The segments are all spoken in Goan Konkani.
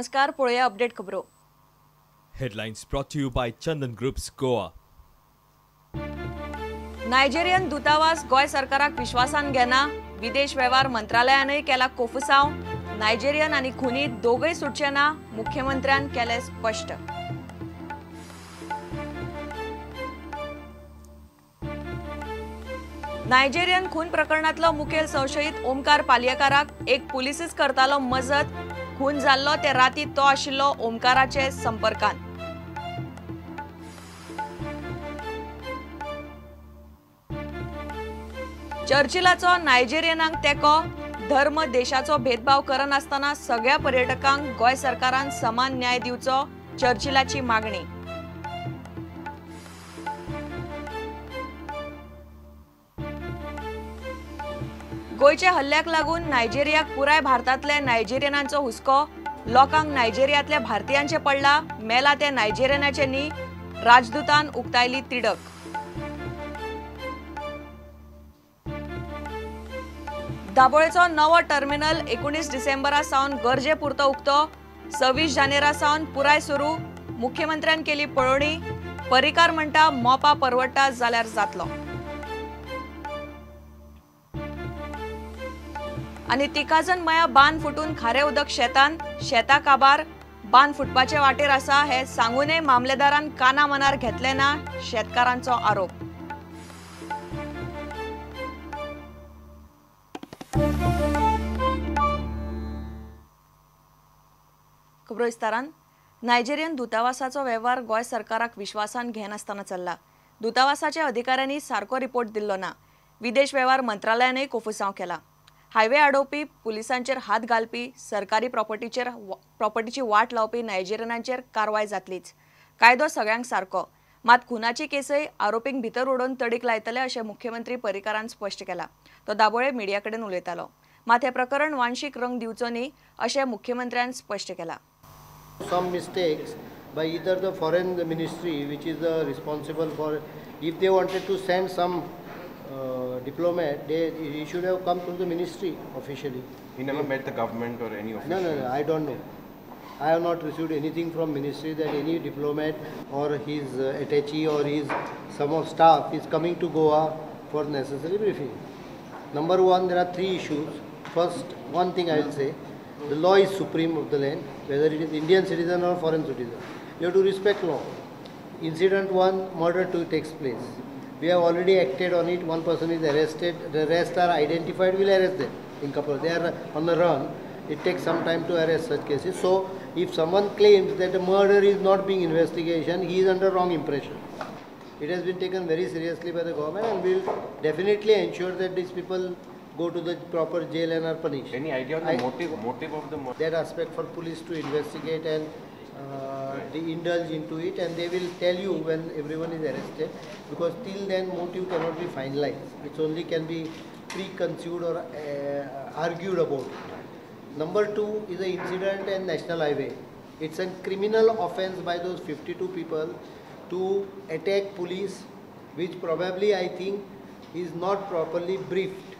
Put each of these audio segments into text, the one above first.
नमस्कार, पळोवया अपडेट खबरो. Headlines brought to you by Chandan Groups Goa. Nigerian दूतावास गोंय सरकाराक विश्वासान घेना. विदेश वेव्हार मंत्रालयानय केला कोफुसांव. नायजेरियन आनी खुनी दोगय सुटचे ना, मुख्यमंत्र्यान केलें स्पश्ट. नायजेरियन खून प्रकरणांतलो मुखेल संशयित ओमकार पालयेकाराक एक पुलिसूच करतालो मजत. खून जाल्लो ते राती तो आशिल्लो ओमकाराचे संपर्कांत. चर्चिलाचो नायजेरियनांक तेंको. धर्म देशाचो भेदभाव करनासतना सगळ्या पर्यटकांक गोंय सरकारान समान न्याय दिवचो, चर्चिलाची मागणी. गोंयच्या हल्ल्याक लागून नायजेरियाक पुराय भारतांतले नायजेरियनांचो हुस्को. लोकांक नायजेरियांतल्या भारतीयांचे पडला, मेला ते नायजेरियनाचे न्ही, राजदूतान उक्तायली तिडक. दाबोळेचो नवो टर्मिनल 19 डिसेंबरा सावन गरजे पुरतो उक्तो. 26 जानेरा सावन पुराय सुरू. मुख्यमंत्र्यान केली पळोवणी. पर्रीकार म्हणटा मोपा परवडटा जाल्यार जातलो. आनी तिकाजन मया बांद फुटून खारें उदक शेतान, शेता काबार. बांद फुटपाचे वाटेर आसा हे सांगूनय मामलेदारान काना मनार घेतले ना, शेतकारांचो आरोप. खबरो विस्तारान. नायजेरियन दूतावासाचो वेव्हार गोंय सरकाराक विश्वासान घेनासतना चल्ला. दूतावासाच्या अधिकाऱ्यांनी सारको रिपोर्ट दिल्लो ना. विदेश वेव्हार मंत्रालयानय कोफुसांव केला. हायवे आडोवपी, पुलिसांचेर हात घालपी, सरकारी प्रॉपर्टीची वाट लावपी नायजेरियनांचेर कारवाय जातलीच. कायदो सगळ्यांक सारको, मात खुनाची केसय आरोपींक भितर उडोवन तडीक लायतले अशें मुख्यमंत्री पर्रीकारान स्पश्ट केला. तो दाबोळे मिडिया कडेन उलयतालो. मात हें प्रकरण वांशिक रंग दिवचो न्ही अशें मुख्यमंत्र्यान स्पश्ट केला. Some mistakes by either the foreign ministry, which is responsible for, if they wanted to send some diplomat, he should have come through the ministry officially. He never met the government or any official? No, I don't know. I have not received anything from ministry that any diplomat or his attaché or his some of staff is coming to Goa for necessary briefing. Number one, there are three issues. First, one thing I will say, the law is supreme of the land, whether it is Indian citizen or foreign citizen. You have to respect law. Incident one, murder two takes place. We have already acted on it. One person is arrested, the rest are identified, we'll arrest them in couple. They are on the run. It takes some time to arrest such cases. So if someone claims that the murder is not being investigation, he is under wrong impression. It has been taken very seriously by the government, and we will definitely ensure that these people go to the proper jail and are punished. Any idea on the motive of the murder? That aspect for police to investigate and they indulge into it, and they will tell you when everyone is arrested, because till then motive cannot be finalized. It only can be preconceived or argued about. Number two is the incident and national highway. It's a criminal offense by those 52 people to attack police, which probably I think is not properly briefed.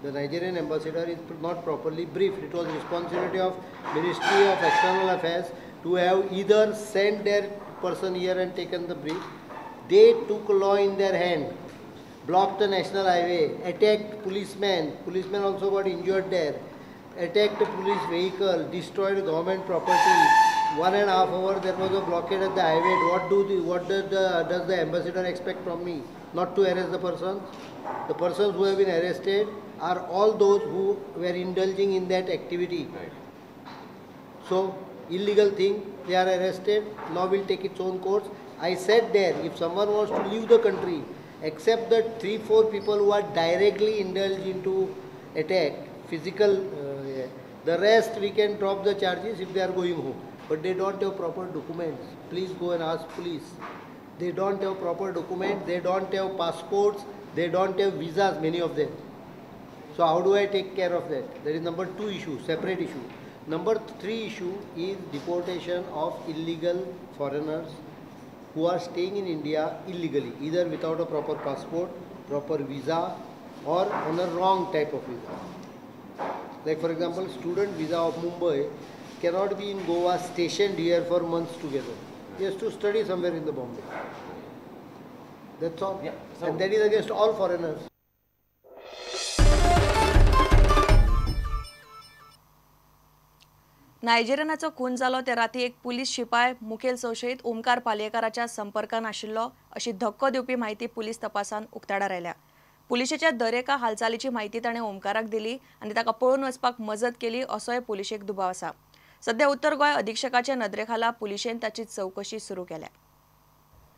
The Nigerian ambassador is not properly briefed. It was responsibility of Ministry of External Affairs to have either sent their person here and taken the brief. They took law in their hand, blocked the national highway, attacked policemen. Policemen also got injured there. Attacked the police vehicle, destroyed government property. 1.5 hour there was a blockade at the highway. What does the ambassador expect from me? Not to arrest the persons? The persons who have been arrested are all those who were indulging in that activity. Right. So, illegal thing, they are arrested, law will take its own course. I said there, if someone wants to leave the country, except the 3-4 people who are directly indulged into attack, physical, the rest we can drop the charges if they are going home. But they don't have proper documents. Please go and ask police. They don't have proper documents, they don't have passports, they don't have visas, many of them. So how do I take care of that? That is number two issue, separate issue. Number three issue is deportation of illegal foreigners who are staying in India illegally, either without a proper passport, proper visa, or on a wrong type of visa. Like for example, student visa of Mumbai cannot be in Goa stationed here for months together. He has to study somewhere in the Bombay. That's all. Yeah, so and that is against all foreigners. नायजेरियनाचो खून जालो ते राती एक पुलीस शिपाय मुखेल संशयीत ओमकार पालयेकाराच्या संपर्कान आशिल्लो अशी धक्को दिवपी म्हायती पुलीस तपासान उक्ताडार आयल्या. पुलिशेच्या दरेका हालचालीची म्हायती ताणें ओमकाराक दिली आनी ताका पळून वचपाक मजत केली असोय पुलिशेक दुबाव आसा. सध्या उत्तर गोंय अधीक्षकाच्या नदरेखाला पुलिशेन ताची चवकशी सुरू केल्या.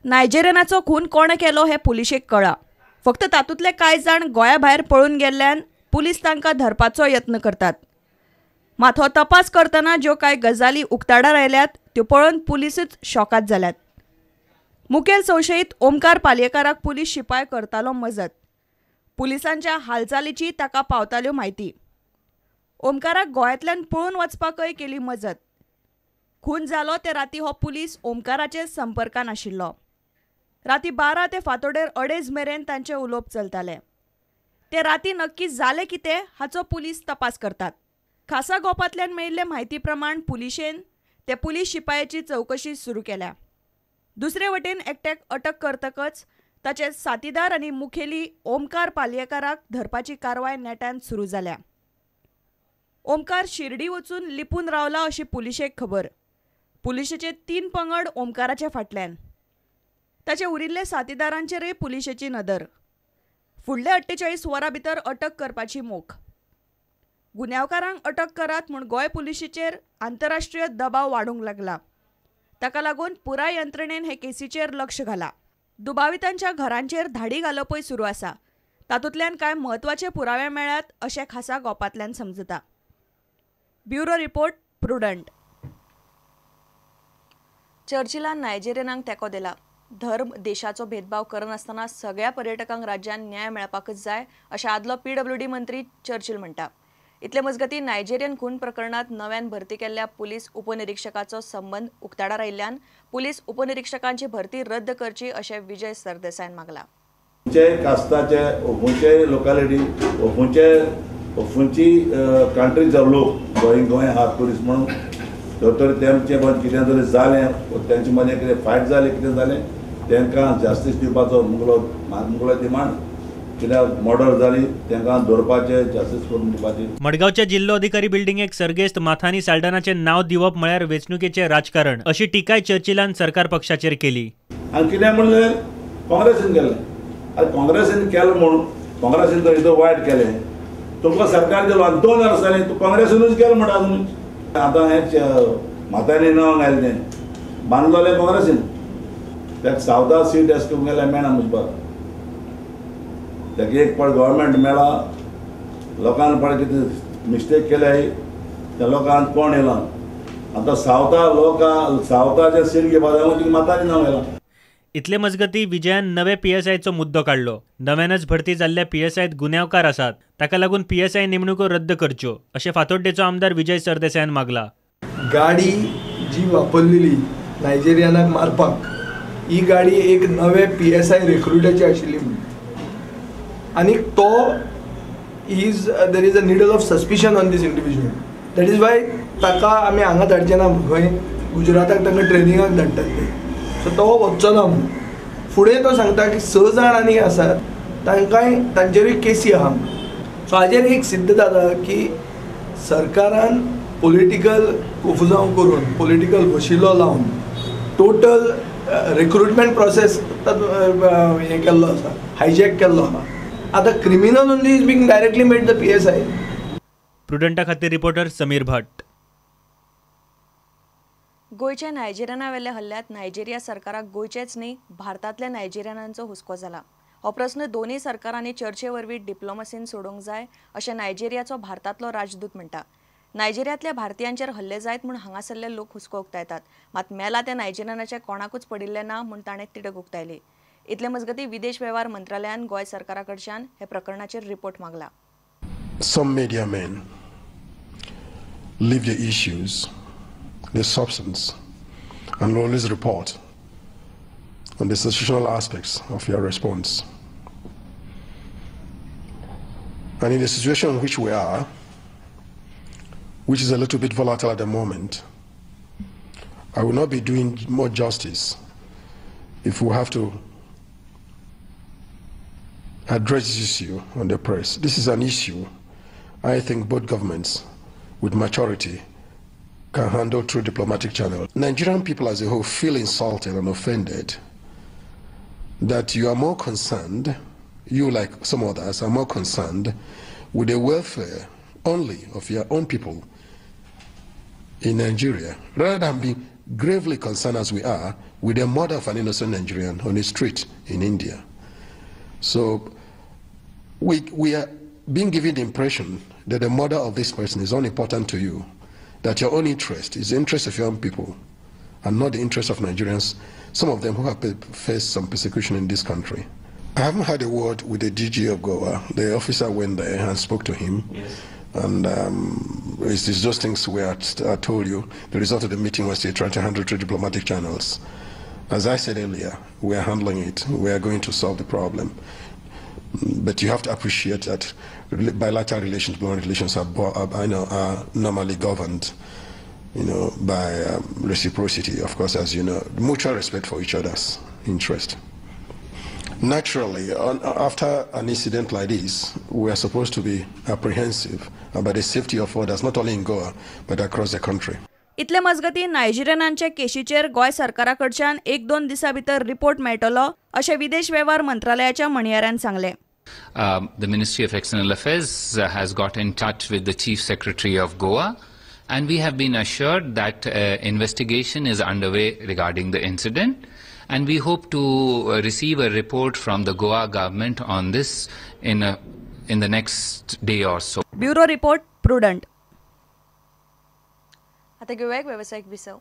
नायजेरियनाचो खून कोण केलो हें पुलिशेक कळ्ळां. फक्त तातूंतले कांय जाण गोंया भायर पळून गेल्ल्यान पुलीस तांकां धरपाचो यत्न करतात. मात हो तपास करतना ज्यो कांय गजाली उक्ताडार आयल्यात त्यो पळोवन पुलिसूच शॉकात जाल्यात. मुखेल संशयीत ओमकार पालयेकाराक पुलीस शिपाय करतालो मजत. पुलिसांच्या हालचालीची ताका पावताल्यो म्हायती. ओमकाराक गोंयांतल्यान पळून वचपाकय केली मजत. खून जालो ते राती हो पुलीस ओमकाराचे संपर्कान आशिल्लो. राती 12 ते फांतोडेर 2:30 मेरेन तांचें उलोवप चलतालें. ते राती नक्की जालें कितें हाचो पुलीस तपास करतात. खासा गोपांतल्यान मेळिल्ले म्हायती प्रमाण पुलिशेन ते पुलीस शिपायाची चवकशी सुरू केल्या. दुसरे वटेन एकट्याक अटक करतकच ताचे साथीदार आनी मुखेली ओमकार पालयेकाराक धरपाची कारवाय नेटान सुरू जाल्या. ओमकार शिर्डी वचून लिपून रावला अशी पुलिशेक खबर. पुलिशेचे 3 पंगड ओमकाराच्या फाटल्यान. ताचे उरिल्ले साथीदारांचेरय पुलिशेची नदर. फुडले 48 वरां भितर अटक करपाची मोख. गुन्यांवकारांक अटक करात म्हूण गोंय पुलिशेचेर आंतरराष्ट्रीय दबाव वाडूंक लागला. ताका लागून पुराय यंत्रणेन हे केसीचेर लक्ष घाला. दुबावितांच्या घरांचेर धाडी घालपय सुरू आसा. तातूंतल्यान कांय म्हत्वाचे पुरावे मेळ्ळ्यात अशें खासा गोपांतल्यान समजता. Bureau report, Prudent. चर्चिलान नायजेरियनांक तेंको दिला. धर्म देशाचो भेदभाव करनासतना सगळ्या पर्यटकांक राज्यान न्याय मेळपाकच जाय अशें आदलो पीडब्ल्यूडी मंत्री चर्चिल म्हणटा. इतले मजगतीं नायजेरियन खून प्रकरणांत नव्यान भरती केल्ल्या पुलीस उपनिरीक्षकाचो संबंद उक्ताडार आयिल्ल्यान पुलीस उपनिरीक्षकांची भरती रद्द करची अशें विजय सरदेसायान मागला. खंयच्याय कास्ताचे खंयच्याय लोकालिटी खंयची कंट्रीचो लोक गोंय गोंय आहा टुरिस्ट म्हणून जर तर तेमचे कितें तरी जालें तेंचे मदें कितें फायट जालें कितें जालें तांकां जास्तीस दिवपाचो मुगलो मुगलो डिमांड कित्याक मर्डर जाली तांकां दवरपाचें जास्तीस करून दिवपाची. मडगांवच्या जिल्लोधिकारी बिल्डिंगेक सर्गेस्त माथानी साल्डानाचें नांव दिवप म्हळ्यार वेंचणुकेचें राजकारण अशी टिकाय चर्चिलान सरकार पक्षाचेर केली. आनी कितें म्हणलें काँग्रेसीन केलें. आनी काँग्रेसीन केलें म्हणून काँग्रेसीन तर इतलो वायट केलें तुमकां सरकार दिलो आनी 2 वर्सांनी तूं काँग्रेसीनूच केलें म्हणटा अजून. आतां हें माथानी नांव घालें तें बांदलोलें काँग्रेसीन. ताका सावदा सीट अशें करून गेल्यार मेळना मुजपाक. ताका एक पाट गव्हर्मेंट मेळ्ळा लोकांक पाट कितें मिस्टेक केल्याय त्या लोकांक कोण येयला आतां सावथा लोकां सावथाचें सीट घेवपा जाय तिका माथानी नांव येयलां. इतले मजगती विजयान नवे पीएसआयचो मुद्दो काडलो. नव्यानच भरती जाल्ल्या पीएसआयत गुन्यांवकार आसात ताका लागून पीएसआय नेमणुको रद्द करच्यो अशें फातोड्डेचो आमदार विजय सरदेसायान मागला. गाडी जी वापरलेली नायजेरियनाक मारपाक ही गाडी एक नवे पीएसआय रिक्रुटाची आशिल्ली आनी तो is there is a needle of suspicion on this individual. That is why ताका आमी हांगा धाडचे ना, खंय गुजराताक तांकां ट्रेनिंगाक धाडटात ते, सो तो वचचो ना म्हणून. फुडें तो सांगता की 6 जाण आनी आसात तांकांय तांचेरूय केसी आहा. सो हाजेर एक सिद्ध जाता की सरकारान पॉलिटिकल कोफुजांव करून पॉलिटिकल वशिलो लावन टोटल रिक्रुटमेंट प्रोसेस हें केल्लो आसा, हायजॅक केल्लो आहा. आतां criminal only is being directly made the PSI. प्रुडंटा खातीर रिपोर्टर समीर भट. गोंयच्या नायजेरियना वेल्या हल्ल्यांत नायजेरिया सरकाराक गोंयचेच न्ही भारतांतल्या नायजेरियनांचो हुस्को जाला. हो प्रस्न दोनूय सरकारांनी चर्चे वरवीं डिप्लोमसीन सोडोवंक जाय अशें नायजेरियाचो भारतांतलो राजदूत म्हणटा. नायजेरियांतल्या भारतीयांचेर हल्ले जायत म्हूण हांगासरले लोक हुस्को उक्तायतात, मात मेला त्या नायजेरियनाचें कोणाकूच पडिल्लें ना म्हूण ताणें तिडक उक्तायली. इतले मजगतीं विदेश वेव्हार मंत्रालयान गोंय सरकारा कडच्यान हे प्रकरणाचेर report मागला. Some media men leave the issues, the substance, and always report on the institutional aspects of your response. And in the situation in which we are, which is a little bit volatile at the moment. I will not be doing more justice if we have to address this issue on the press. This is an issue I think both governments with maturity can handle through diplomatic channels. Nigerian people as a whole feel insulted and offended that you are more concerned, you like some others, are more concerned with the welfare only of your own people in Nigeria, rather than being gravely concerned as we are with the murder of an innocent Nigerian on the street in India. So we are being given the impression that the murder of this person is unimportant to you, that your own interest is the interest of your own people and not the interest of Nigerians, some of them who have faced some persecution in this country. I haven't had a word with the DG of Goa. The officer went there and spoke to him. Yes. And it's those things where I told you, the result of the meeting was they trying to handle through diplomatic channels. As I said earlier, we are handling it. We are going to solve the problem. But you have to appreciate that bilateral relations, diplomatic relations are normally governed, you know, by reciprocity, of course, as you know, mutual respect for each other's interest. Naturally, after an incident like this, we are supposed to be apprehensive about the safety of others, not only in Goa, but across the country. इतले मजगती नायजेरियनांच्या केशीचेर गोंय सरकारा कडच्यान 1-2 दिसां भितर रिपोर्ट मेळटलो अशें विदेश वेव्हार मंत्रालयाच्या म्हणयाऱ्यान सांगलें. The Ministry of External Affairs has got in touch with the Chief Secretary of Goa, and we have been assured that investigation is underway regarding the incident, and we hope to receive a report from the Goa government on this in the next day or so. Bureau report, Prudent. आता घेऊया एक व्यावसायिक विसव.